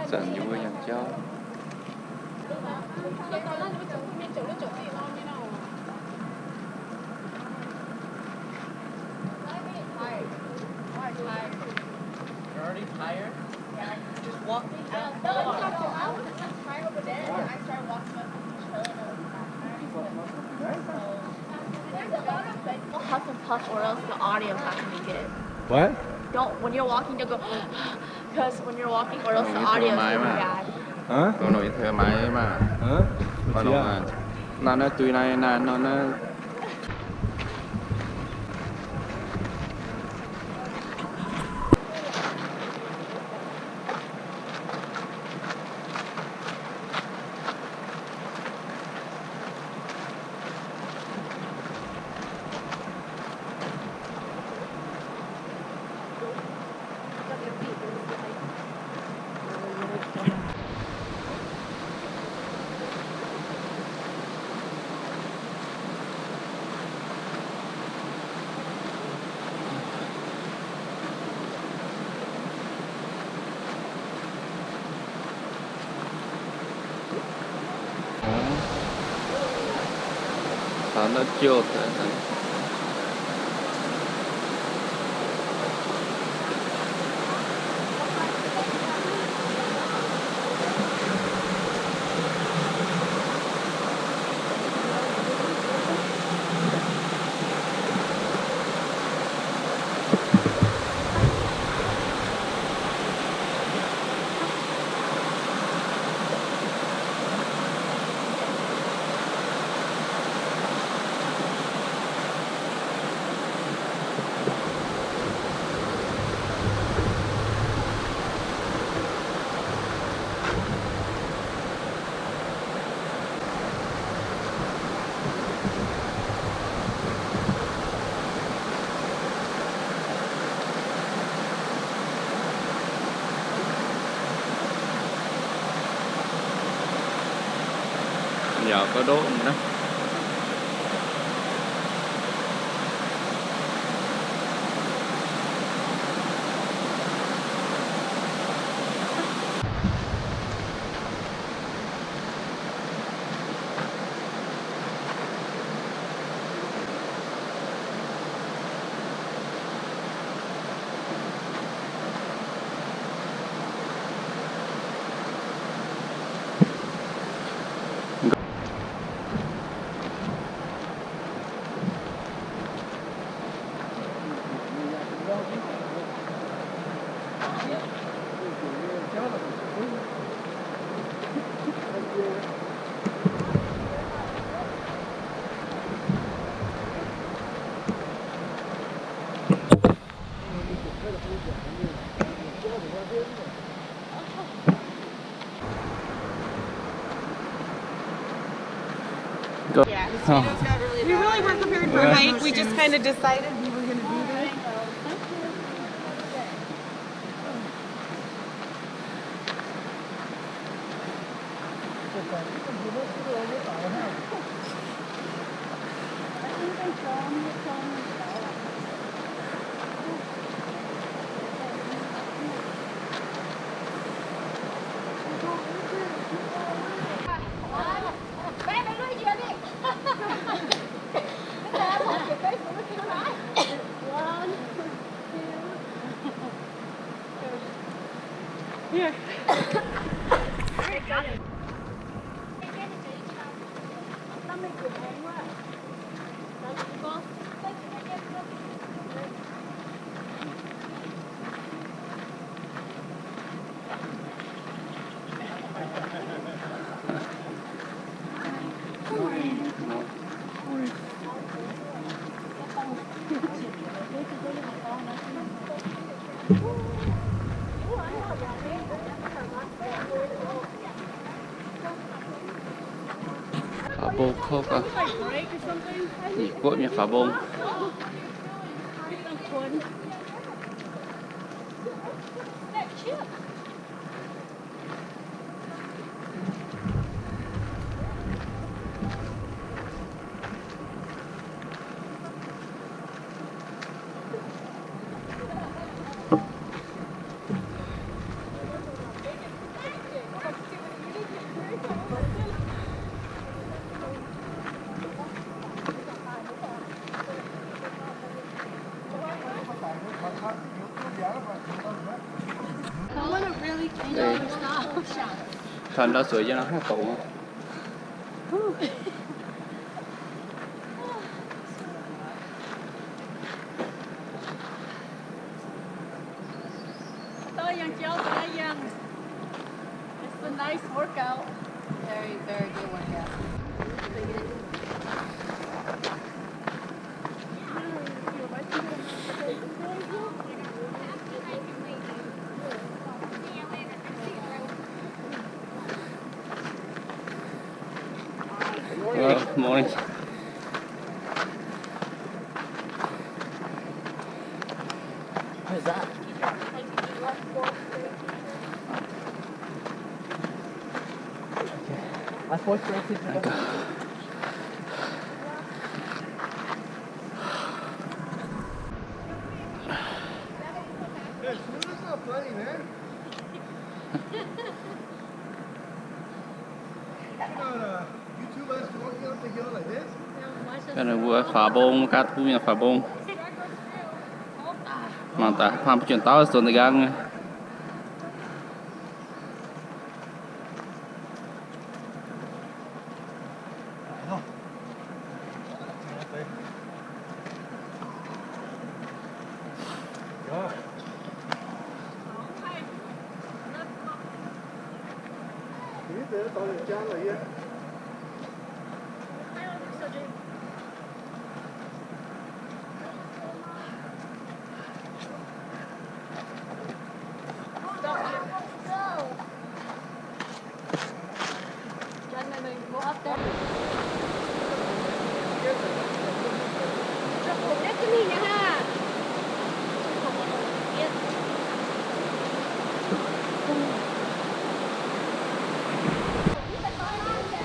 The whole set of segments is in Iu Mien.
Zanc yie mbuo yangh jauv. You're already tired? Yeah, just walking. I was just tired over there, and I started walking up and chilling over there. So, there's a lot of, like, don't huff and puff, or else the audio is not gonna be good. What? Don't, when you're walking, don't go, 'cause when you're walking, or else the audio is gonna be bad. Huh? Taux nor yie taux maiv maah. Huh? Naaiv naaiv duih naaiv naaiv nor naaiv. Yaac gauh ndoqv naaiv. Yeah, the mosquitoes got really bad. We really weren't prepared for a hike. We just kind of decided we were gonna do this. Faaux mbong kouv gauh. Ih, guoqv nyei faaux mbong. Taux ndau sueiz nyei nor, haaix dongz. It's a nice workout. Very, very good workout. Hello, morning. What is that? My fourth grade teacher. Hey, Smuda's not funny, man. Ganh ninh mbuo faaux mbong, ga'kuv nyei faaux mbong. Mangc daaih hnangv mbuo juonh dauh zuonx deix nqaang nyei.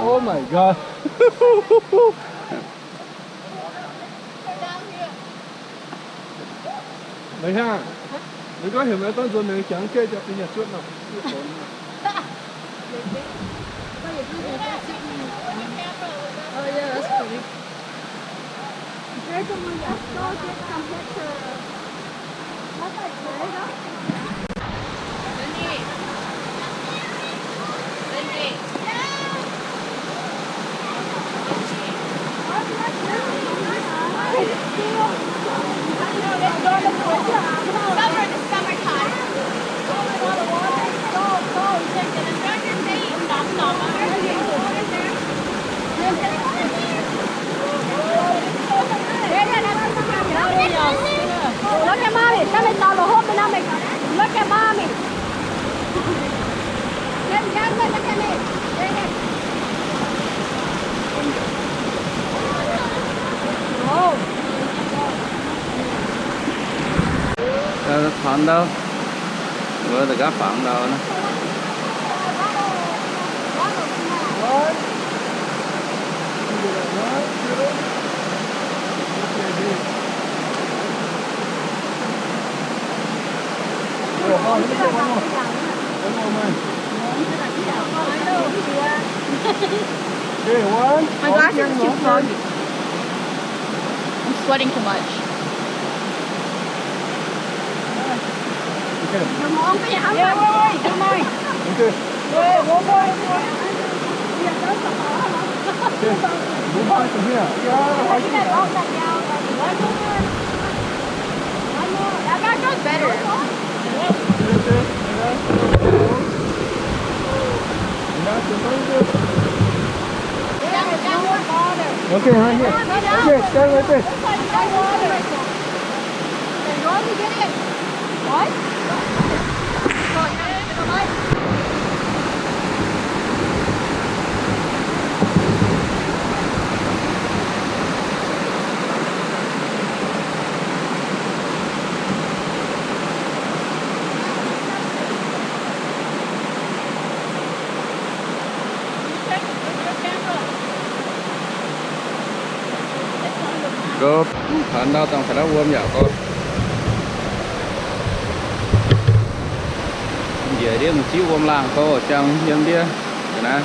Oh my God. Mày ha, mày có hiểu mấy con rùa này chắn kê cho cái nhà trước nào. Oh, yeah, that's pretty. There's a one. Let's go get some pictures. That's like, there you go. Look at mommy. Tell me, look at mommy. Taux ndau, mbuo daaih gaav fangx ndau nor. Okay, one. My glasses are too foggy. I'm sweating too much. Okay. Okay. Wait, one more. Okay. Move on from here. Yeah, right here. One more. One more. That guy goes better. Okay, right here. Okay, stand right there. Gopv, taux ndau dangh taux naaiv wuom yaac gorx. Njiec ndiev m'sieqv wuom laangh gorx, jangx yiem ndiev ga'naaiv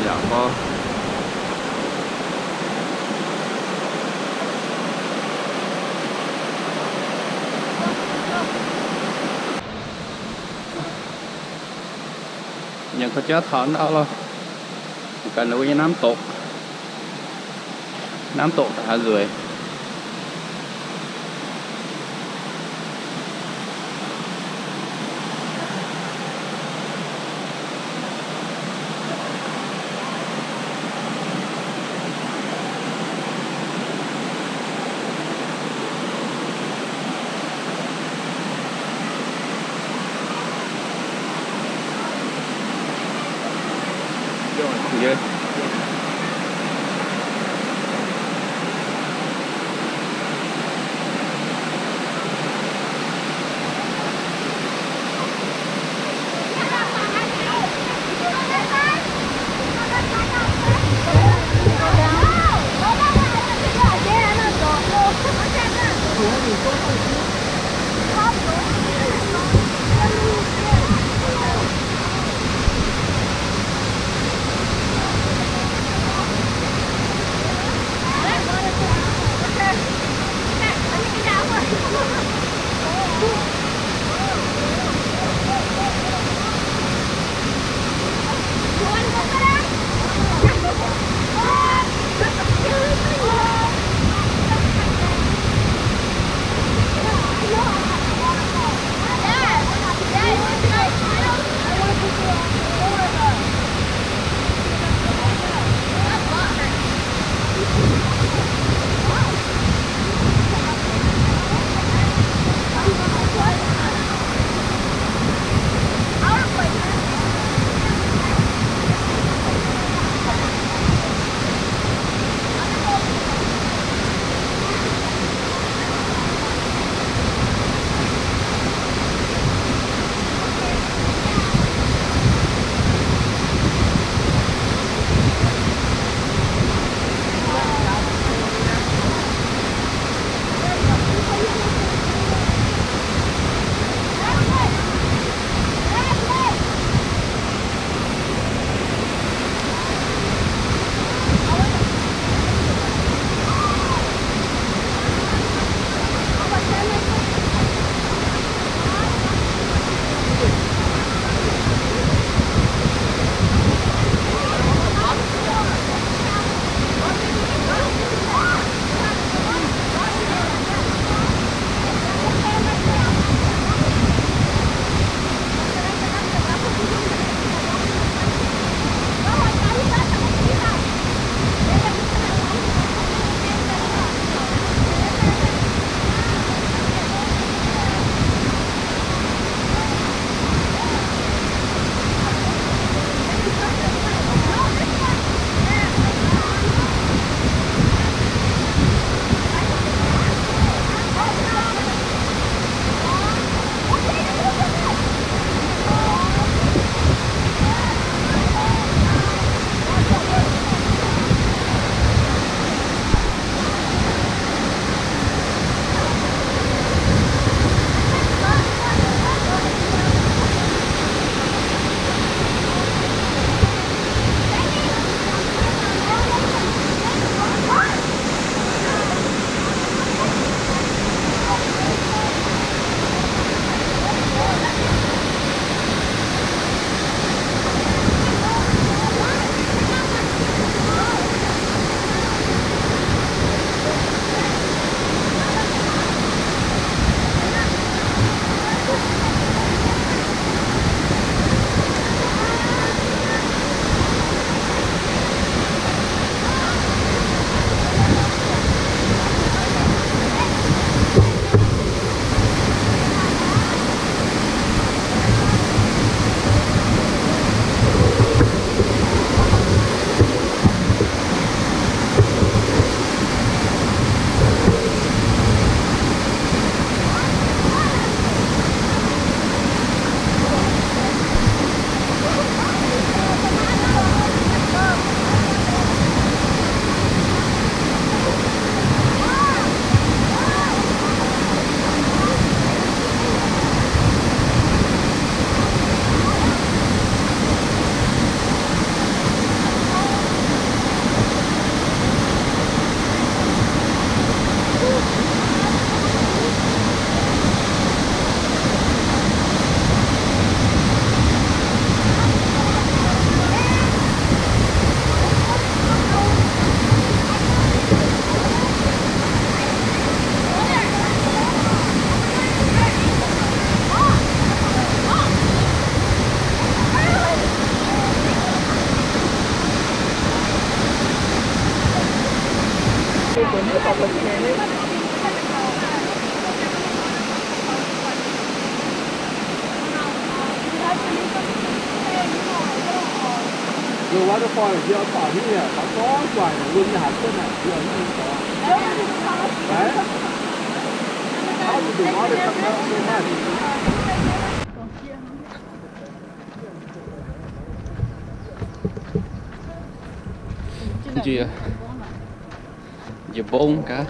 yaac gorx. Kaux jauv taux ndau lorh, ganh wuov nyei น้ำตก, น้ำตกตาหาหร่วย. Njiec, njiec mbong gaax.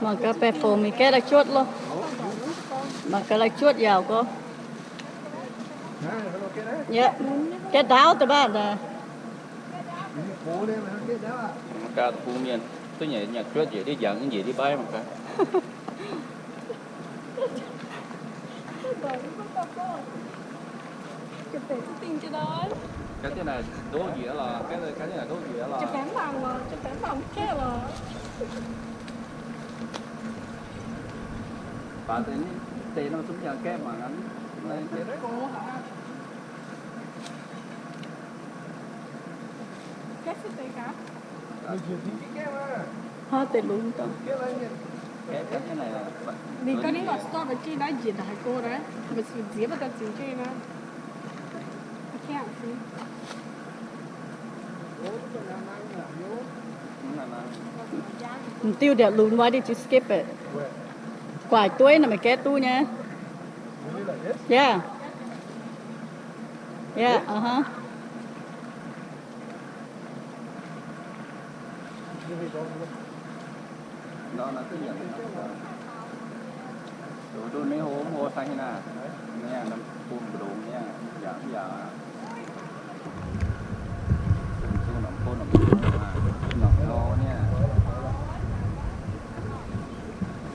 Mangc gaax baeqc fongc mingh gaeqv lai cuotv loh. Mangc gaax lai cuotv yaauc gorx. Yep. Gaeqv ndaauv deix mbaah naaic. Mangc gaax bung mienh duqv nyanc, nyanc cuotv njiec ndiev njangx, njiec ndiev mbaiv mangc gaax. Gaax diqv naaic ndoqv njiec lorqc, gaax diqv naaic ndoqv njiec lorqc. Baac deix nor zungv jangx gaeqv mangc. Hnangv deix lunx daaih. Ninh gorngv ninh mangc stop, maiv zingh naaiv njiec ndaaih go naaiv, maiv ziex maiv daaih zingx jienv naaiv. M'diuh ndiev lunx, why did you skip it? Guaaic dueiv naaic meih gaeqv duqv nyei. Yeah. Yeah, uh-huh.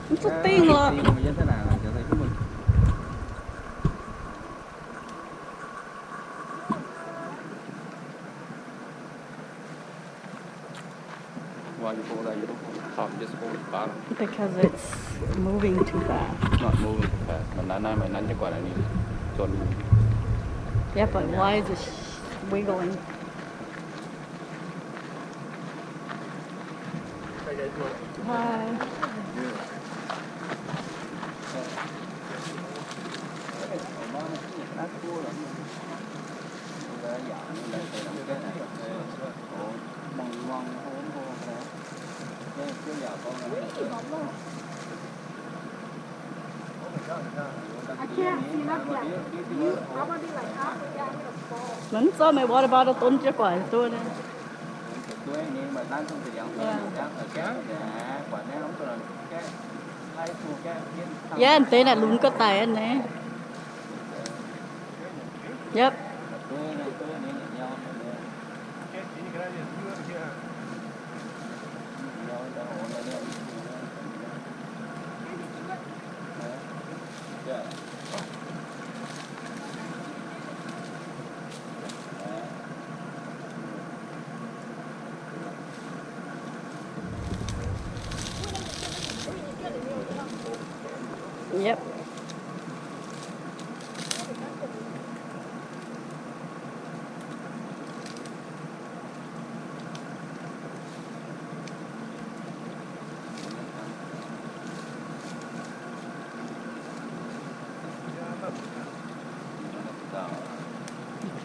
Mv duqv dingh lorqc. Because it's moving too fast. Not moving too fast. Mv nangv, mv nangv jienv guaax naaiv ninh zuonx. Yeah, but why is it wiggling? Hi. Mv zorqv meih water bottle donv jienv guaax duqv. Yaac deix naaic lunx ga'daic naaiv. Yep. Yep.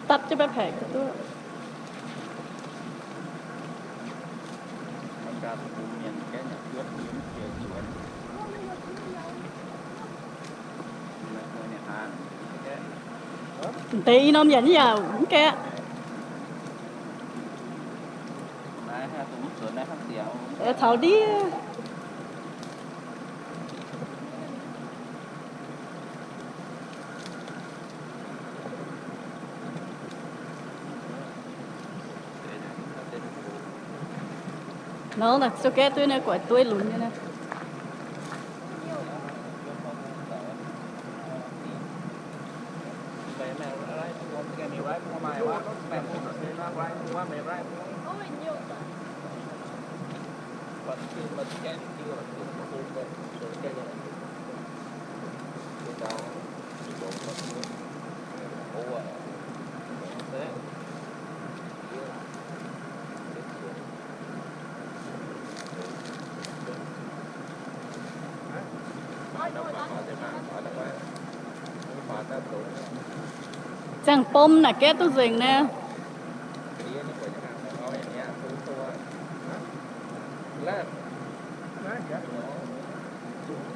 Dapv jienv backpack duqv. Deix i norm yaac yaac mv gaeqv. Taux ndiev. Nor naaic, zuov gaeqv duqv naaiv guaix dueiv lunx nyei naaiv. Ziangh bom naaic gaeqv duqv nzengc naaiv.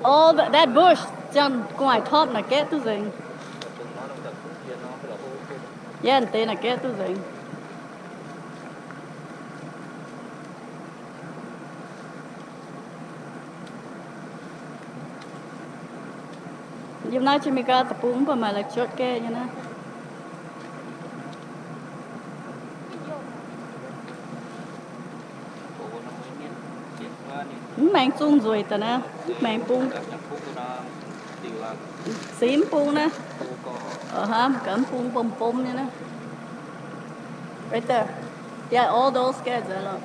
All that, that bush, ziangh gu'nguaaic torpv naaic gaeqv duqv nzengc. Yie deix naaic gaeqv duqv nzengc. Yiem naaiv Jamaica deic-bung mv baac maaih la'jotv gaeqv nyei naaiv. Mv maengx zungh nzueic daaih naaiv, mv maengx bung. Simv bung naaiv. Ov, hnamv gaax mv bung bom bom nyei naaiv. Right there. Yeah, all those gaeqv nzengc lorqc.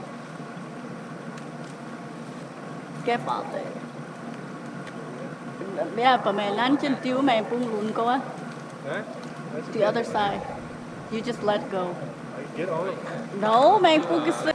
Gaeqv faaux deix. Yeah, baac meih nanv jienv diuh maengx bung lunx gouv aqv. The other side. You just let go. No, maengx bung ga'sie.